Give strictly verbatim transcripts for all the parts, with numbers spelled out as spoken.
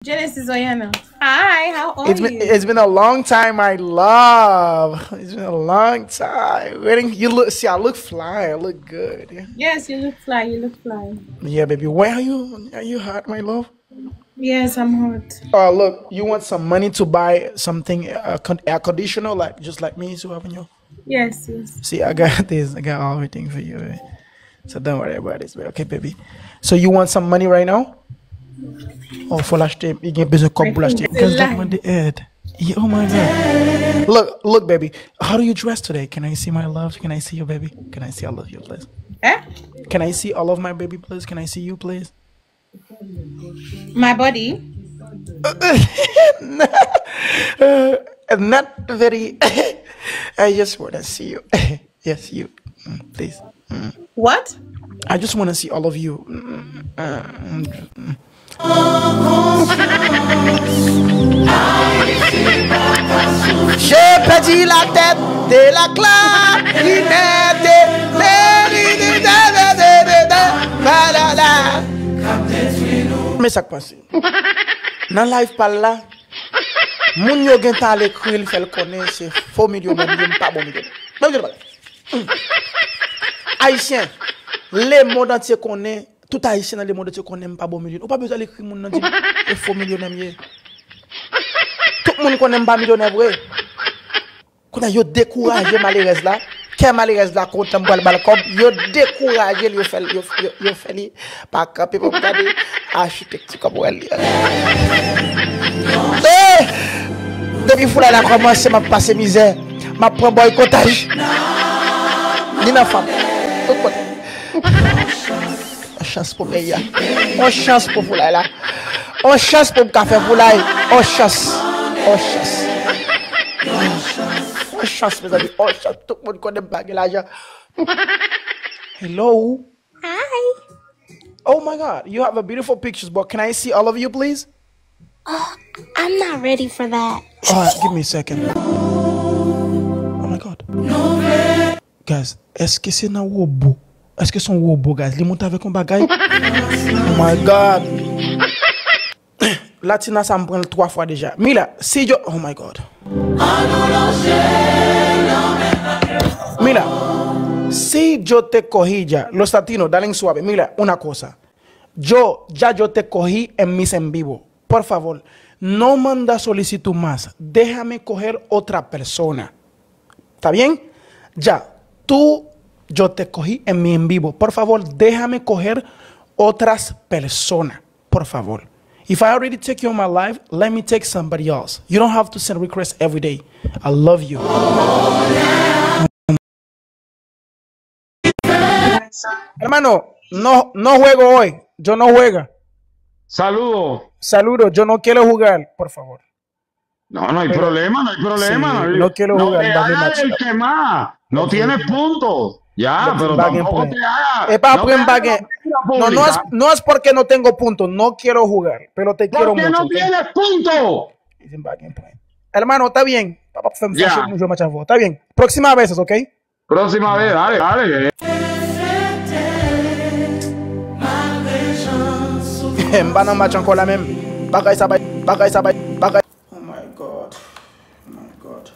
Genesis Oyana. Hi, how are It's been you? It's been a long time, my love. It's been a long time. Waiting, you look. See, I look fly. I look good. Yes, you look fly. You look fly. Yeah, baby. Why are you? Are you hot, my love? Yes, I'm hot. Oh, look, you want some money to buy something, uh, con- air conditioner, like just like me, so having you. Yes, yes. See, I got this. I got everything for you, baby. So don't worry about this, baby. Okay, baby. So you want some money right now? Oh, fò l achte, li gen bezwen kòb pou l achte. Gaz la mande èd. Yeah, oh my God. Look, look, baby. How do you dress today? Can I see, my love? Can I see you, baby? Can I see all of you, please? Eh? Can I see all of my baby, please? Can I see you, please? My body? Uh, not very. I just wanna see you. Yes, you. Mm, please. Mm. What? I just wanna see all of you. Mm, mm, mm, mm. J'ai perdu la tête de la clarinette. Men sa k pase. Nan live pa l la, moun yo gentan al ekri l, fè l konnen se fo milyonè m ye, m pa bon milyonè. Men m di yon bagay. Ayisyen, lemonn antye konnen, tout Ayisyen nan lemonn antye konnen m pa bon milyonè. Ou pa bezwen al ekri moun nan di m e fo milyonè m ye. Tout moun konnen m pa milyonè vre. Kounye a, yo dekouraje malerèz la. Kè malerèz la kontan, m pral ba l kòb. Yo dekouraje l, yo fè l, yo, yo, yo fè li pa kanpe pou m gade achitekti kòb wè li. Eh! Depi foulay la kòmanse, m ap pase mizè. M ap pran bòykotaj. Ni nan fanm. Tout kote. On chans pou peyi a. On chans pou foulay la. On chans pou m ka fè foulay. On chans. On chans. On chans, mezanmi. On chans. Tout moun konnen m pa gen lajan. Hello. Hi. Oh my God, you have a beautiful pictures, but can I see all of you, please? Oh, I'm not ready for that. All right, give me a second. Oh my God. Guys, èske se nan wobo? Èske se yon wobo, guys? Li monte avèk yon bagay? Oh my God. Latina sa m pran l twa fwa deja. Mira, si yo, oh my God. Mira, si yo te cogí ya, los latinos, dale suave. Mira, una cosa. Yo, ya yo te cogí en mis en vivo. Por favor, no manda solicitud más. Déjame coger otra persona. ¿Está bien? Ya, tú, yo te cogí en mi en vivo. Por favor, déjame coger otras personas. Por favor. If I already take you on my live, let me take somebody else. You don't have to send requests every day. I love you. Hermano, no, no juego hoy. Yo no juega. Saludo. Saludo. Yo no quiero jugar, por favor. No, no hay problema, no hay problema. Sí, no, no quiero jugar, no te hagas el que más. No tienes punto. Ya, pero tampoco te hagas. Es para no te hagas la pública. No, no es, no es porque no tengo punto, no quiero jugar, pero te quiero mucho, ¿ok? Porque no tienes punto. Hermano, está bien. Papá, fem fache pou nou jwe match avè w. Está bien. Próxima vez, ¿ok? Próxima vez, dale, dale. M pa nan match ankò la menm. Bagay sa bay, bagay sa bay, bagay. Oh my God. Oh my God.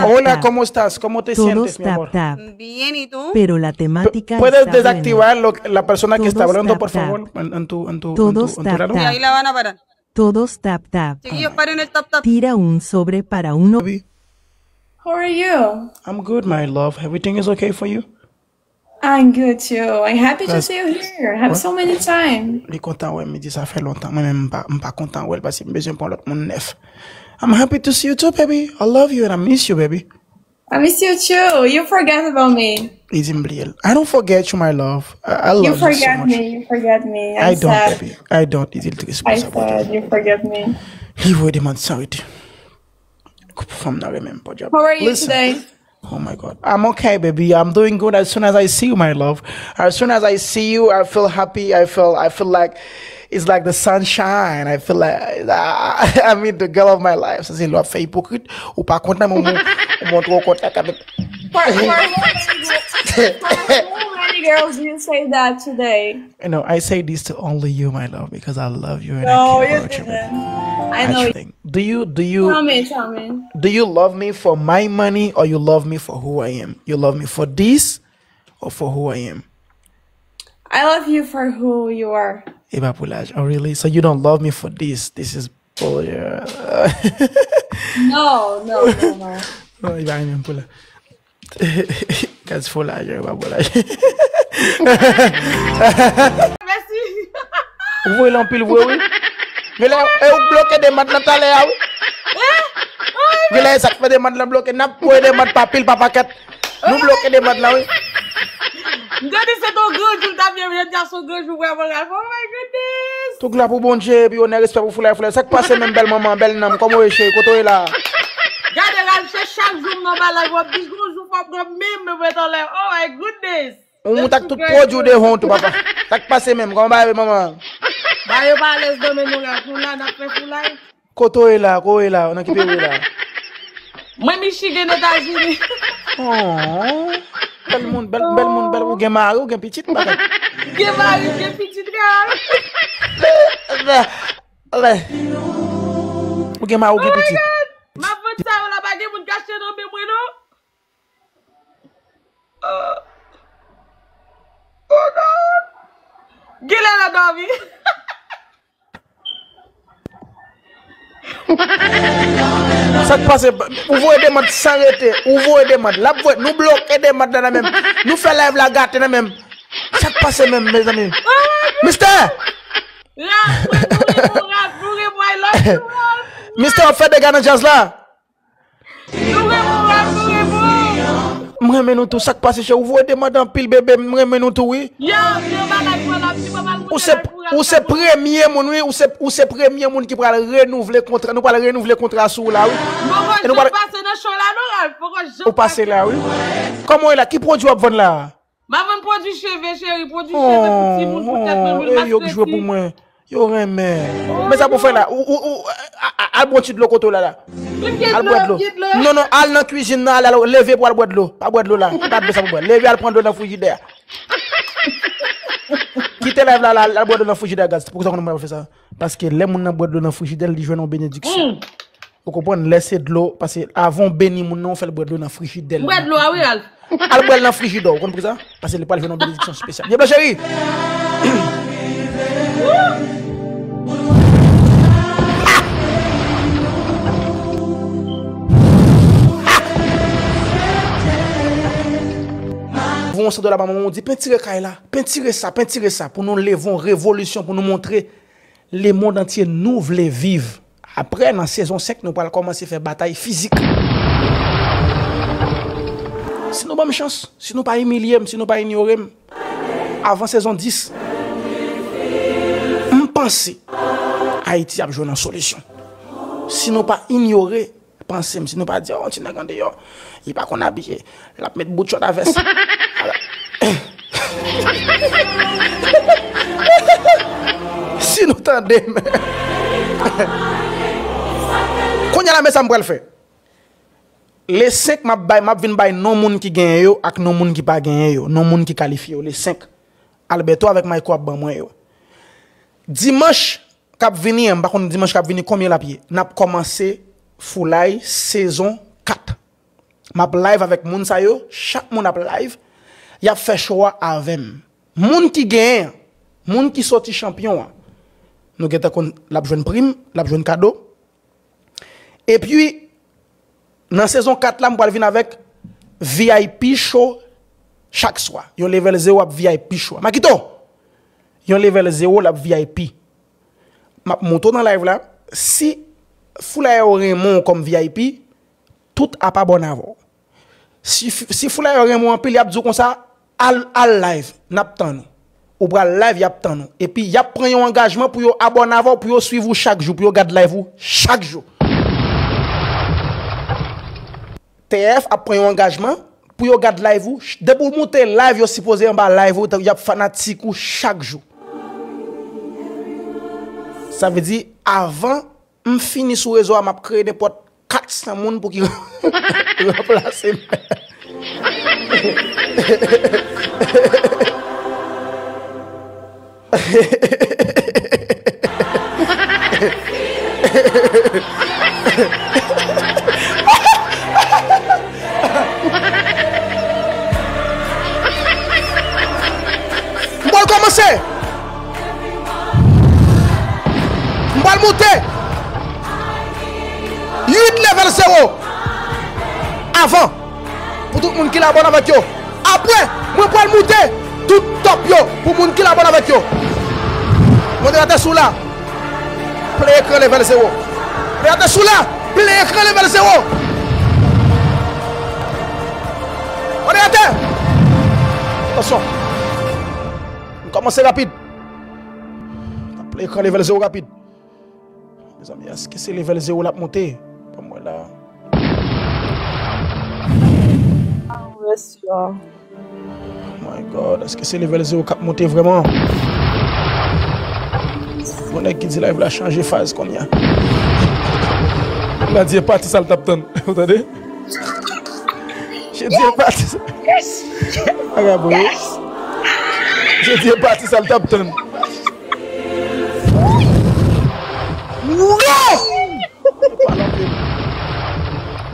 Hola, ¿cómo estás? ¿Cómo te sientes, mi amor? Bien, ¿y tú? Pero la temática está buena. ¿Puedes desactivar lo, la persona que está hablando, por favor, en, en tu, en tu, en tu, en tu lado? Y ahí la van a parar. Todos tap tap. Chiquillos, paren el tap tap. Tira un sobre para uno. How are you? I'm good, my love. Everything is okay for you? I'm good too. I'm happy to see you here. Have so many time. Li kontan wè m, li di sa fè lontan. Mwen menm m pa, m pa kontan wè l paske m bezwen pran lòt moun nèf. I'm happy to see you too, baby. I love you and I miss you, baby. I miss you too. You forget about me. Li di m bliye l. I don't forget you, my love. I, I love you so much. You forget me. You forget me. I don't, baby. I don't. Li di l tris pou sa pou ou. I said you forget me. Li voye demann san rete. Fanm nan renmen m, podyab. How are you today? Oh my God. I'm okay, baby. I'm doing good. As soon as I see you, my love. As soon as I see you, I feel happy. I feel, I feel like It's like the sunshine. I feel like I, I meet the girl of my life. Sa se lè w ap fè ipokrit, ou pa kontan, men ou, ou montre w kontan kanmenm. For, for how many girls, for how many girls do you say that today? You know, I say this to only you, my love, because I love you and I care about you. No, you didn't. I know. Actually, do you, do you, tell me, tell me. Do you love me for my money or you love me for who I am? You love me for this or for who I am? I love you for who you are. E pa pou lajan. Oh, really? So you don't love me for this? This is bullshit. No, no, no, no. Non, li pa renmen m pou la. Gad fo lajan, e pa pou lajan. Mèsi. Ou voye l anpil vre, wi. Genlè, e ou k bloke demann nan talè a, wi. Genlè, e sa k fè demann nan bloke. N ap voye demann pa pil, pa pakèt. Nou bloke demann lan, wi. M te di se ton granjou l t ap ye, jodi a se yon granjou vrèman, Ralph. Oh my goodness! Tout glwa pou Bondye, epi onè, respè pou Foulay, Foulay. Sa k pase menm, bèl manman, bèl nanm, kòman w ye, cheri? Kote w ye la? Gade, Ralph, se chak jou m nan balay, w ap di, gon jou fò m pran men m, men mwen t anlè. Oh my goodness! Ou moute ak tout pwodui w devan w tou, papa. Sa k pase menm? Kòman bagay yo, manman? Bagay yo pa alèz nan men nou, Ralph. Nou la, n ap fè Foulay. Kote w ye la? Kote w ye la? Nan ki peyi w ye la? Mwen Michigan, Etazini. Oh, bèl moun, bèl, bèl moun, bèl. Ou gen mari, ou gen pitit, bagay. Gen mari, gen pitit, Ralph. Ou gen mari, ou gen pitit. Oh my God. M ap vant sa yo la, pa gen moun k achte nan men mwen, non. Oh. Oh God. Genlè nan dòmi. Sa k pase? Ou voye demann san rete. Ou voye demann. L ap voye. Nou bloke demann nan menm. Nou fè live la gate nan menm. Sa k pase menm, mezanmi? Mister! Ralph, nou renmen w, Ralph, nou renmen w, I love you, Ralph. Mister ap fè dega nan djaz la. Nou renmen w, Ralph, nou renmen w. M renmen nou tou. Sa k pase, chè? Ou voye demann anpil, bebe. M renmen nou tou, wi. Yo, yo, bagay pran la, ti papa, ou se, ou se premye moun, wi. Ou se, ou se premye moun ki pral renouvle kontra. Nou pral renouvle kontra sou ou la, wi. Poko janm pase nan show la, non, Ralph. Poko janm pase. Ou pase la, wi. Kòman w ye la? Ki pwodui w ap vann la? M ap vann pwodui cheve, cheri, pwodui cheve pou timoun, pou tèt mwen, lwil mastreti. Oh, e yo k jwe pou mwen. Yo renmen. Men sa pou fè la. Ou, ou, ou, a, a, al bwè ti dlo kote w la, la. Al bwè dlo. Non, non, al nan kwizin nan, al, al, leve pou al bwè dlo. Pa bwè dlo la. Pa dlo sa pou bwè. Leve al pran dlo nan frijidè a. Kite live la, la, al bwè dlo nan frijidè a, guys. Poukisa konnen mwen fè sa? Paske lè moun nan bwè dlo nan frijidè, li jwenn yon benediksyon. Ou konprann? Lè se dlo, paske avan w beni moun nan, ou fè l bwè dlo nan frijidè l. Bwè dlo a, wi, Ralph. Al bwè l nan frijidè w, ou konn poukisa? Paske li pral jwenn yon benediksyon espesyal. Byen, cheri! Voye yon san dola ba manman w, di, pentire kay la, pentire sa, pentire sa, pou nou leve yon revolisyon, pou nou montre lemonn antye nou vle viv. Apre, nan sezon senk, nou pral kòmanse fè batay fizik. Si nou ban m chans, si nou pa imilye m, si nou pa inyore m, avan sezon dis, m panse Ayiti ap jwenn yon solisyon. Si nou pa inyore panse m, si nou pa di, "Oh, ti nèg andeyò, li pa konn abiye, l ap met bout chòt a vès." Si nou tande m. Kounye a la, men sa m pral fè. Le senk, m ap bay, m ap vin bay non moun ki genyen yo ak non moun ki pa genyen yo, non moun ki kalifye yo. Le senk, Alberto avèk Mayko ap ban mwen yo. Dimanch k ap vini an, m pa konn dimanch k ap vini konbyen l ap ye. N ap kòmanse Foulay sezon kat. M ap live avèk moun sa yo, chak moun ap live, y ap fè show a avè m. Moun ki genyen an, moun ki soti chanpyon an, nou gentan konn l ap jwenn prim, l ap jwenn kado. Epi, nan sezon kat la, m pral vin avèk V I P show chak swa. Yon level zewo ap V I P show. Makito! Yon level zewo l ap V I P. M ap montre w nan live la. Si Foulay yo renmen w kòm V I P, tout ap abòne avè w. Si, si Foulay yo renmen w anpil, y ap di w konsa, al, al live, n ap tann ou. Ou pral live, y ap tann ou. Epi, y ap pran yon angajman pou yo abòne avè w, pou yo swiv ou chak jou, pou yo gad live ou chak jou. T F ap pran yon angajman pou yo gad live ou. Ch-, depi w moute live, yo sipoze anba live ou, y ap fanatik ou chak jou. Sa vle di, avan m fini sou rezo a, m ap kreye nenpòt kat san moun pou ki ranplase m. M pral kòmanse. M pral moute uit level zewo avan pou tout moun ki la abòne avèk yo. Apre, mwen pral moute tout top yo pou moun ki la abòne avèk yo. Moderatè, si w la, play ekran level zewo. Moderatè, si w la, play ekran level zewo. Moderatè! Atansyon. M kòmanse rapid. Play ekran level zewo rapid. Mezanmi, èske se level zewo l ap monte? Ban m wè la. Ah, wè, sure. My God, èske se level zewo k ap monte vrèman? Gon nèg ki di live la chanje faz kounye a. Nèg la di e pati sa l t ap tann. Ou tande? Misye di e pati sa. Yes! Vagabon, wi. Misye di e pati sa l t ap tann. Go!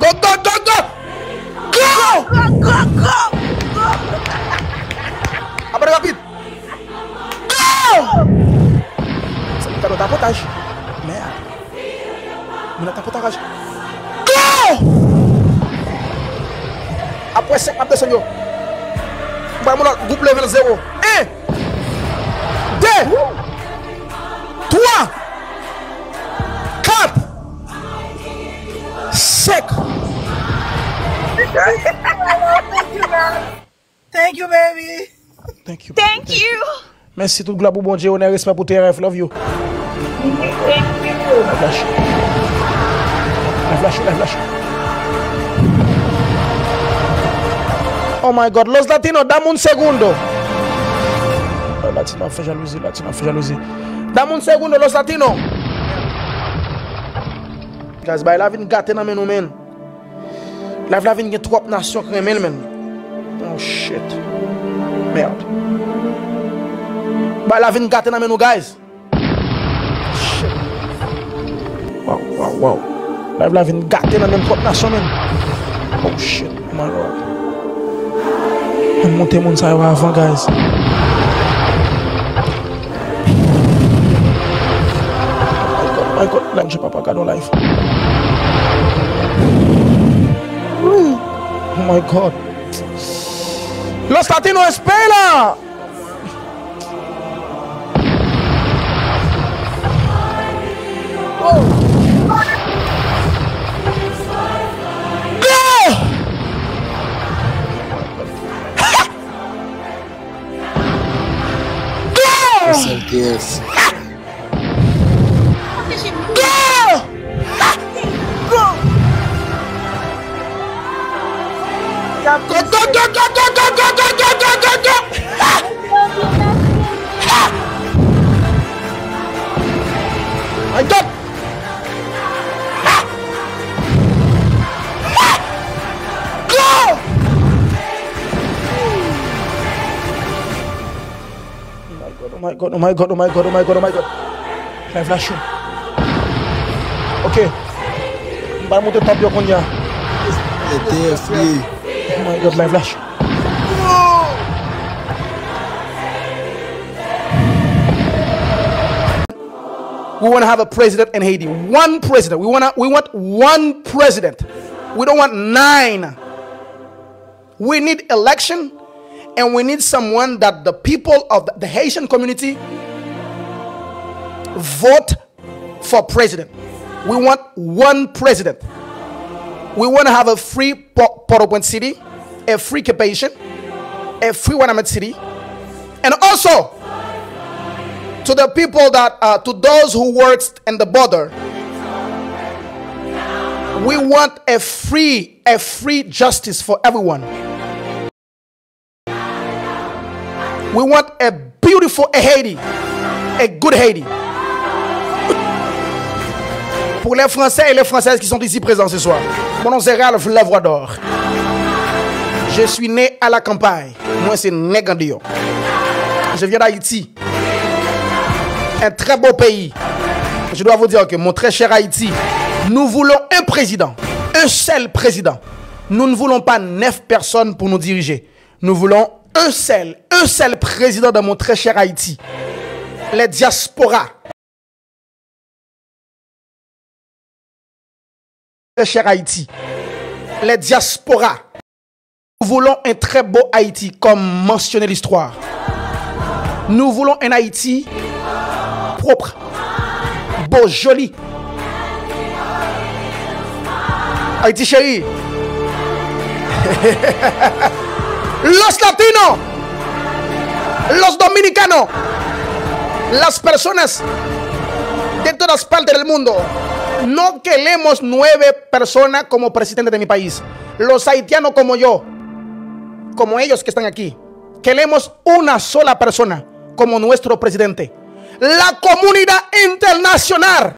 Go, go, go, go! Go! Go, go, go, go! Apre rapid! Go! Sa ki gade yon tapotaj. Mèd. Moun nan tapotaj. Go! Apre senk m ap desann yo. M pral moun lòt gwoup level zewo. En! De! Twa! Kat! Senk! Thank you, baby. Thank you, baby. Thank you. Mèsi, tout glwa pou Bondye, onè, respè pou T R F, love you. Thank you. Live la cho. Live la cho, live la cho. Oh my God, Los Latinos, dame un segundo. Oh, Latino ap fè jalouzi, Latino ap fè jalouzi. Dame un segundo, Los Latinos. Guys, bay la vin gate nan men nou, men. Live la vin gen twòp nasyon k renmen l, men. Oh, shit. Mèd. Bay la vin gate nan men nou, guys. Shit. Wow, wow, wow. Live la vin gate nan men twòp nasyon, men. Oh, shit. Oh, my Lord. Ann monte moun sa yo avan, guys. My God, my God, Bondye papa, gade yon live. Oh my God. Los Latinos, espera! Go! Go! S L T S. Go! Go! Go, go, go, go! My God! Go! Oh my God, oh my God, oh my God, oh my God, oh my God, oh my God. Live la cho. Ok. M pral monte top yo kounye a. E T F li ye. Oh my God, live la cho. We want to have a president in Haiti. One president. We want to, we want one president. We don't want nine. We need election, and we need someone that the people of the, the Haitian community vote for president. We want one president. We want to have a free Po-, Port-au-Prince City, a free Cap-Haïtien, a free Wanament City, and also to the people that, uh, to those who works in the border, we want a free, a free justice for everyone. We want a beautiful Haiti, a good Haiti. Pour les Français et les Françaises qui sont ici présents ce soir, mon nom c'est Ralph Lavoie d'Or. Je suis né à la campagne. Mwen se nèg andeyò. Je viens d'Haïti. Un très beau pays. Je dois vous dire que, mon très cher Haïti, nous voulons un président, un seul président. Nous ne voulons pas neuf personnes pour nous diriger. Nous voulons un seul, un seul président dans mon très cher Haïti. Les diasporas. Très cher Haïti. Les diasporas. Nous voulons un très beau Haïti, comme mentionné l'histoire. Nous voulons un Haïti propre, beau, joli. Haïti chéri. Los latinos, los dominicanos, las personas de todas partes del mundo. No queremos nueve personas como presidente de mi país. Los haitianos como yo, como ellos que están aquí, queremos una sola persona como nuestro presidente. La comunidad internacional